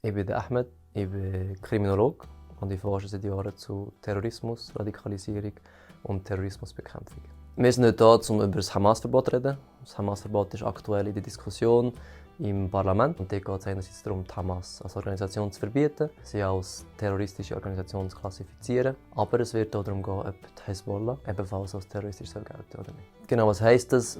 Ich bin Ahmed, ich bin Kriminologe und ich forsche seit Jahren zu Terrorismus, Radikalisierung und Terrorismusbekämpfung. Wir sind nicht hier, um über das Hamas-Verbot zu reden. Das Hamas-Verbot ist aktuell in der Diskussion im Parlament. Und dort geht es einerseits darum, die Hamas als Organisation zu verbieten, sie als terroristische Organisation zu klassifizieren. Aber es wird auch darum gehen, ob die Hezbollah ebenfalls als terroristisch gelten soll oder nicht. Genau, was heisst das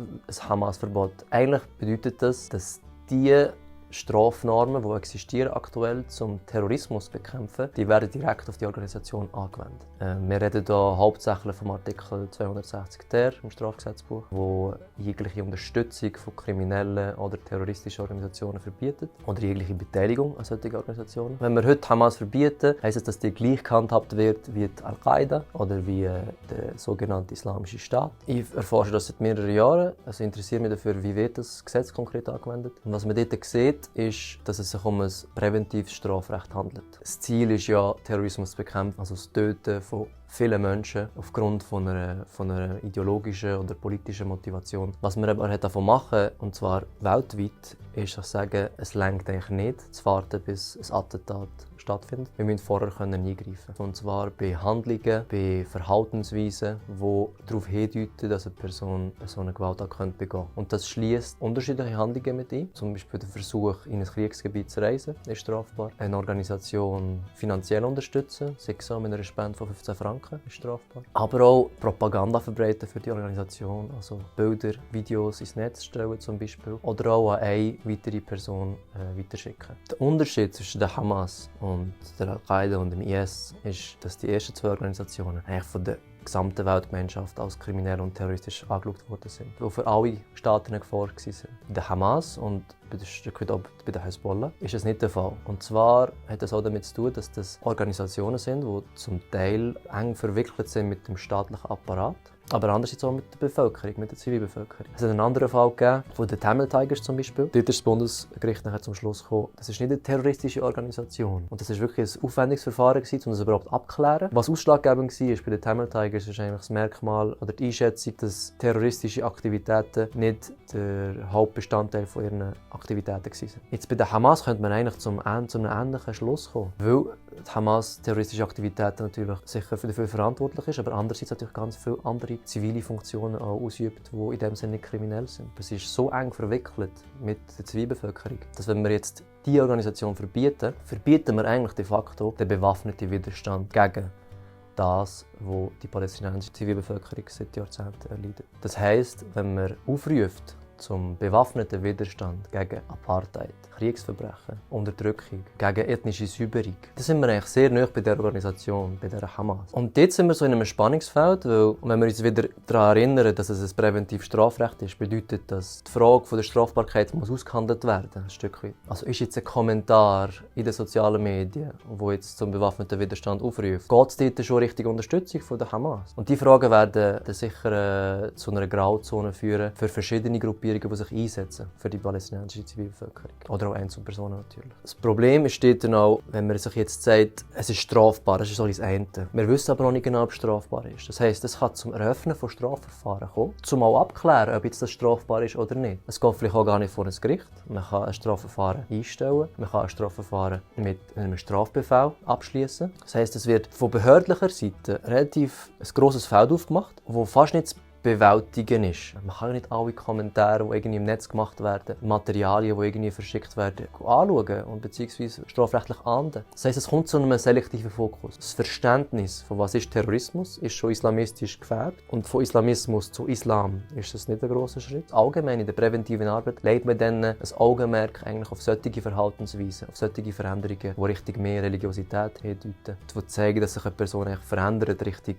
Hamas-Verbot? Eigentlich bedeutet das, dass die Strafnormen, die existieren aktuell zum Terrorismus bekämpfen, die werden direkt auf die Organisation angewendet. Wir reden hier hauptsächlich vom Artikel 260 ter im Strafgesetzbuch, wo jegliche Unterstützung von kriminellen oder terroristischen Organisationen verbietet oder jegliche Beteiligung an solchen Organisationen. Wenn wir heute Hamas verbieten, heisst es, dass die gleich gehandhabt wird wie die Al-Qaida oder wie der sogenannte Islamische Staat. Ich erforsche das seit mehreren Jahren, also interessiere mich dafür, wie wird das Gesetz konkret angewendet. Und was man dort sieht, ist, dass es sich um ein präventives Strafrecht handelt. Das Ziel ist ja, Terrorismus zu bekämpfen, also das Töten von vielen Menschen aufgrund von einer ideologischen oder politischen Motivation. Was man aber davon machen, und zwar weltweit, ist, dass sagen, es reicht eigentlich nicht, zu warten, bis ein Attentat stattfindet. Wir müssen vorher eingreifen. Und zwar bei Handlungen, bei Verhaltensweisen, die darauf hindeuten, dass eine Person so eine Gewalttat begehen könnte. Und das schließt unterschiedliche Handlungen mit ein. Zum Beispiel der Versuch, in ein Kriegsgebiet zu reisen, ist strafbar. Eine Organisation finanziell unterstützen, sei es mit einer Spende von 15 Franken, ist strafbar. Aber auch Propaganda verbreiten für die Organisation, also Bilder, Videos ins Netz stellen zum Beispiel. Oder auch an eine weitere Person weiterschicken. Der Unterschied zwischen der Hamas und der Al-Qaida und dem IS ist, dass die ersten zwei Organisationen eigentlich von der gesamten Weltgemeinschaft als kriminell und terroristisch angeschaut worden sind, die für alle Staaten eine Gefahr waren. Bei der Hamas und bei der Hezbollah ist es nicht der Fall. Und zwar hat es auch damit zu tun, dass das Organisationen sind, die zum Teil eng verwickelt sind mit dem staatlichen Apparat, aber andererseits auch mit der Bevölkerung, mit der Zivilbevölkerung. Es hat einen anderen Fall gegeben, von den Tamil Tigers zum Beispiel. Dort ist das Bundesgericht nachher zum Schluss gekommen, das ist nicht eine terroristische Organisation. Und das war wirklich ein aufwendiges Verfahren, um das überhaupt abzuklären. Was ausschlaggebend war bei den Tamil Tigers, ist eigentlich das Merkmal oder die Einschätzung, dass terroristische Aktivitäten nicht der Hauptbestandteil von ihren Aktivitäten waren. Jetzt bei der Hamas könnte man eigentlich zu einem ähnlichen Schluss kommen, weil die Hamas terroristische Aktivitäten natürlich sicher dafür verantwortlich ist, aber andererseits natürlich ganz viele andere zivile Funktionen auch ausübt, die in dem Sinne nicht kriminell sind. Es ist so eng verwickelt mit der Zivilbevölkerung, dass wenn wir jetzt diese Organisation verbieten, verbieten wir eigentlich de facto den bewaffneten Widerstand gegen das, was die palästinensische Zivilbevölkerung seit Jahrzehnten erleidet. Das heisst, wenn man aufruft zum bewaffneten Widerstand gegen Apartheid, Kriegsverbrechen, Unterdrückung, gegen ethnische Säuberung, da sind wir eigentlich sehr nahe bei der Organisation, bei der Hamas. Und dort sind wir so in einem Spannungsfeld, weil, wenn wir uns wieder daran erinnern, dass es ein präventives Strafrecht ist, bedeutet das, die Frage von der Strafbarkeit muss ausgehandelt werden, ein Stück weit. Also ist jetzt ein Kommentar in den sozialen Medien, der jetzt zum bewaffneten Widerstand aufruft, geht es dort schon Richtung Unterstützung von der Hamas? Und diese Fragen werden sicher zu einer Grauzone führen für verschiedene Gruppierungen, die sich einsetzen für die palästinensische Zivilbevölkerung. Oder auch Einzelpersonen natürlich. Das Problem steht dann auch, wenn man sich jetzt sagt, es ist strafbar, das ist so das eine. Wir wissen aber noch nicht genau, ob es strafbar ist. Das heisst, es kann zum Eröffnen von Strafverfahren kommen, um auch abzuklären, ob jetzt das strafbar ist oder nicht. Es geht vielleicht auch gar nicht vor ein Gericht. Man kann ein Strafverfahren einstellen, man kann ein Strafverfahren mit einem Strafbefehl abschließen. Das heisst, es wird von behördlicher Seite relativ ein grosses Feld aufgemacht, wo fast nicht bewältigen ist. Man kann nicht alle Kommentare, die irgendwie im Netz gemacht werden, Materialien, die irgendwie verschickt werden, anschauen und beziehungsweise strafrechtlich ahnden. Das heisst, es kommt zu einem selektiven Fokus. Das Verständnis von was ist Terrorismus ist schon islamistisch gefärbt und von Islamismus zu Islam ist das nicht ein grosser Schritt. Allgemein in der präventiven Arbeit legt man dann ein Augenmerk eigentlich auf solche Verhaltensweisen, auf solche Veränderungen, die Richtung mehr Religiosität hindeuten, die zeigen, dass sich eine Person verändert Richtung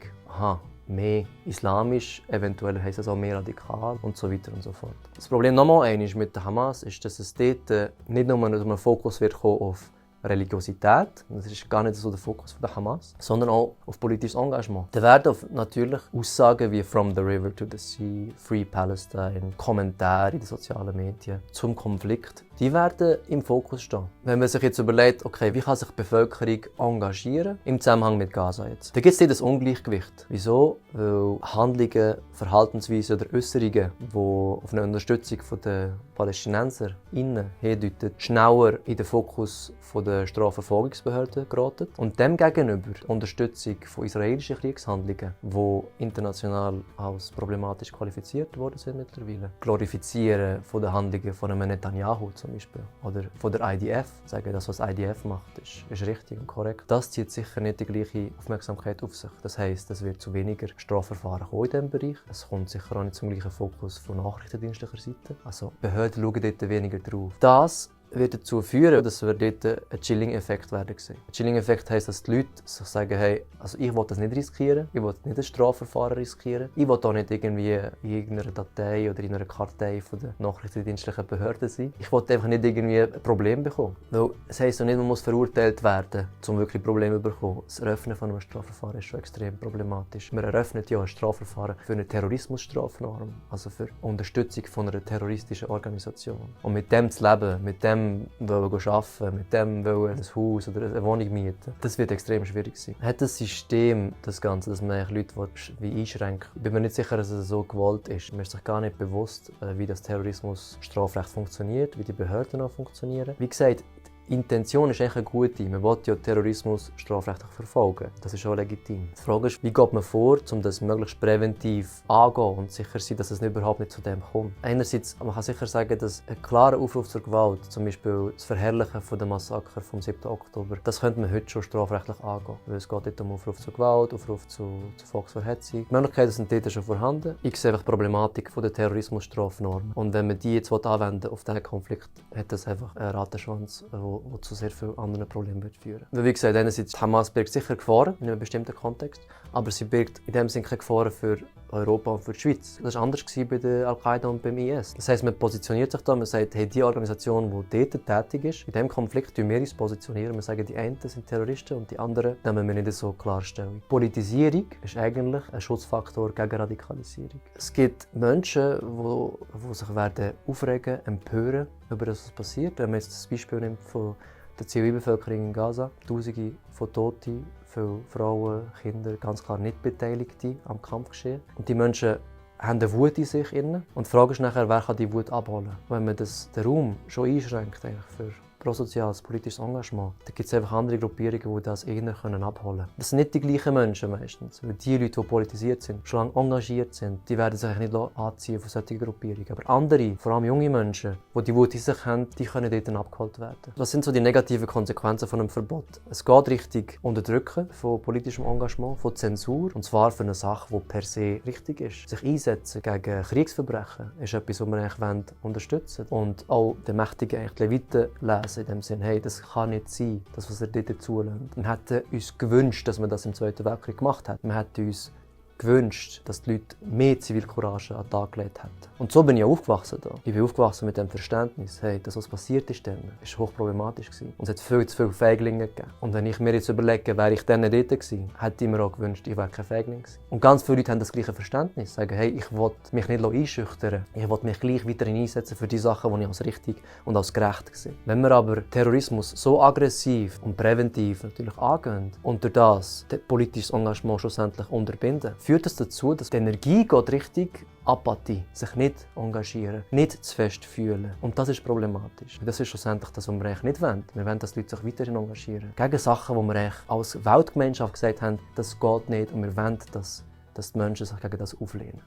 mehr islamisch, eventuell heisst es auch mehr radikal und so weiter und so fort. Das Problem nochmal einmal mit der Hamas ist, dass es dort nicht nur ein Fokus wird kommen auf Religiosität, das ist gar nicht so der Fokus von der Hamas, sondern auch auf politisches Engagement. Da werden natürlich Aussagen wie «From the river to the sea», «Free Palestine», Kommentare in den sozialen Medien zum Konflikt die werden im Fokus stehen. Wenn man sich jetzt überlegt, okay, wie kann sich die Bevölkerung engagieren im Zusammenhang mit Gaza jetzt? Da gibt es nicht ein Ungleichgewicht. Wieso? Weil Handlungen, Verhaltensweisen oder Äußerungen, die auf eine Unterstützung der Palästinenser hindeuten, schneller in den Fokus der Strafverfolgungsbehörden geraten und demgegenüber die Unterstützung von israelischen Kriegshandlungen, die international als problematisch qualifiziert worden sind mittlerweile, Glorifizieren von den Handlungen von einem Netanyahu zum Beispiel oder von der IDF, sagen, das was IDF macht, ist richtig und korrekt. Das zieht sicher nicht die gleiche Aufmerksamkeit auf sich. Das heisst, es wird zu weniger Strafverfahren kommen in diesem Bereich. Es kommt sicher auch nicht zum gleichen Fokus von nachrichtendienstlicher Seite. Also Behörden schauen dort weniger drauf. Das wird dazu führen, dass wir dort einen Chilling-Effekt werden sehen. Ein Chilling-Effekt heisst, dass die Leute sich sagen, hey, also ich will das nicht riskieren, ich will nicht ein Strafverfahren riskieren, ich will auch nicht irgendwie in irgendeiner Datei oder in einer Kartei von der nachrichtendienstlichen Behörden sein. Ich will einfach nicht irgendwie ein Problem bekommen. Weil es heisst ja nicht, man muss verurteilt werden, um wirklich Probleme zu bekommen. Das Eröffnen von einem Strafverfahren ist schon extrem problematisch. Man eröffnet ja ein Strafverfahren für eine Terrorismusstrafnorm, also für Unterstützung von einer terroristischen Organisation. Und mit dem zu leben, mit dem arbeiten, mit dem ein Haus oder eine Wohnung mieten, das wird extrem schwierig sein. Hat das System, das Ganze, dass man Leute wie einschränkt, bin mir nicht sicher, dass es so gewollt ist. Man ist sich gar nicht bewusst, wie das Terrorismusstrafrecht funktioniert, wie die Behörden auch funktionieren. Wie gesagt, die Intention ist eigentlich eine gute. Man will ja Terrorismus strafrechtlich verfolgen. Das ist auch legitim. Die Frage ist, wie geht man vor, um das möglichst präventiv anzugehen und sicher sein, dass es überhaupt nicht zu dem kommt. Einerseits, man kann sicher sagen, dass ein klarer Aufruf zur Gewalt, zum Beispiel das Verherrlichen von der Massaker vom 7. Oktober, das könnte man heute schon strafrechtlich angehen. Weil es geht nicht um Aufruf zur Gewalt, Aufruf zur Volksverhetzung. Die Möglichkeiten sind dort schon vorhanden. Ich sehe einfach die Problematik der Terrorismusstrafnormen. Und wenn man die jetzt anwenden auf diesen Konflikt, hat das einfach einen Rattenschwanz, der zu sehr vielen anderen Problemen wird führen. Weil wie gesagt, einerseits Hamas birgt sicher Gefahren in einem bestimmten Kontext, aber sie birgt in dem Sinne keine Gefahren für Europa und für die Schweiz. Das war anders bei der Al-Qaida und beim IS. Das heisst, man positioniert sich da, man sagt, hey, die Organisation, die dort tätig ist, in diesem Konflikt positionieren wir uns. Wir sagen, die einen sind Terroristen und die anderen nehmen wir nicht so klar Stellung. Politisierung ist eigentlich ein Schutzfaktor gegen Radikalisierung. Es gibt Menschen, die sich werden aufregen, empören über das, was passiert. Wenn man jetzt das Beispiel nimmt von der Zivilbevölkerung in Gaza, Tausende von Toten, viele Frauen, Kinder, ganz klar nicht Beteiligte am Kampfgeschehen. Und die Menschen haben eine Wut in sich. Und die Frage ist nachher, wer kann die Wut abholen? Wenn man den Raum schon einschränkt für prosoziales, politisches Engagement, dann gibt es einfach andere Gruppierungen, die das eher abholen können. Das sind nicht die gleichen Menschen meistens. Weil die Leute, die politisiert sind, schon lange engagiert sind, die werden sich nicht anziehen von solchen Gruppierungen. Aber andere, vor allem junge Menschen, die die Wut in sich haben, die können dort abgeholt werden. Was sind so die negativen Konsequenzen von einem Verbot? Es geht Richtung Unterdrücken von politischem Engagement, von Zensur, und zwar für eine Sache, die per se richtig ist. Sich einsetzen gegen Kriegsverbrechen ist etwas, was wir eigentlich unterstützen wollen. Und auch den Mächtigen eigentlich die Leviten lesen, in dem Sinne, hey, das kann nicht sein, das, was er dort zulässt. Wir hätten uns gewünscht, dass man das im Zweiten Weltkrieg gemacht hat. Wir hätten uns gewünscht, dass die Leute mehr Zivilcourage an den Tag gelegt hätten. Und so bin ich aufgewachsen da. Ich bin aufgewachsen mit dem Verständnis, hey, das, was passiert ist dann, war hochproblematisch gewesen. Und es hat viel zu viele Feiglinge gegeben. Und wenn ich mir jetzt überlege, wäre ich dann nicht dort gewesen, hätte ich mir auch gewünscht, ich wäre kein Feigling gewesen. Und ganz viele Leute haben das gleiche Verständnis, sagen, hey, ich will mich nicht einschüchtern, ich will mich gleich weiterhin einsetzen für die Sachen, die ich als richtig und als gerecht sehe. Wenn wir aber Terrorismus so aggressiv und präventiv natürlich angehen und durch das politisches Engagement schlussendlich unterbinden, führt das dazu, dass die Energie geht Richtung Apathie, sich nicht engagieren, nicht zu fest fühlen. Und das ist problematisch. Das ist schlussendlich das, was wir eigentlich nicht wollen. Wir wollen, dass die Leute sich weiterhin engagieren. Gegen Sachen, die wir eigentlich als Weltgemeinschaft gesagt haben, das geht nicht, und wir wollen, dass die Menschen sich gegen das auflehnen.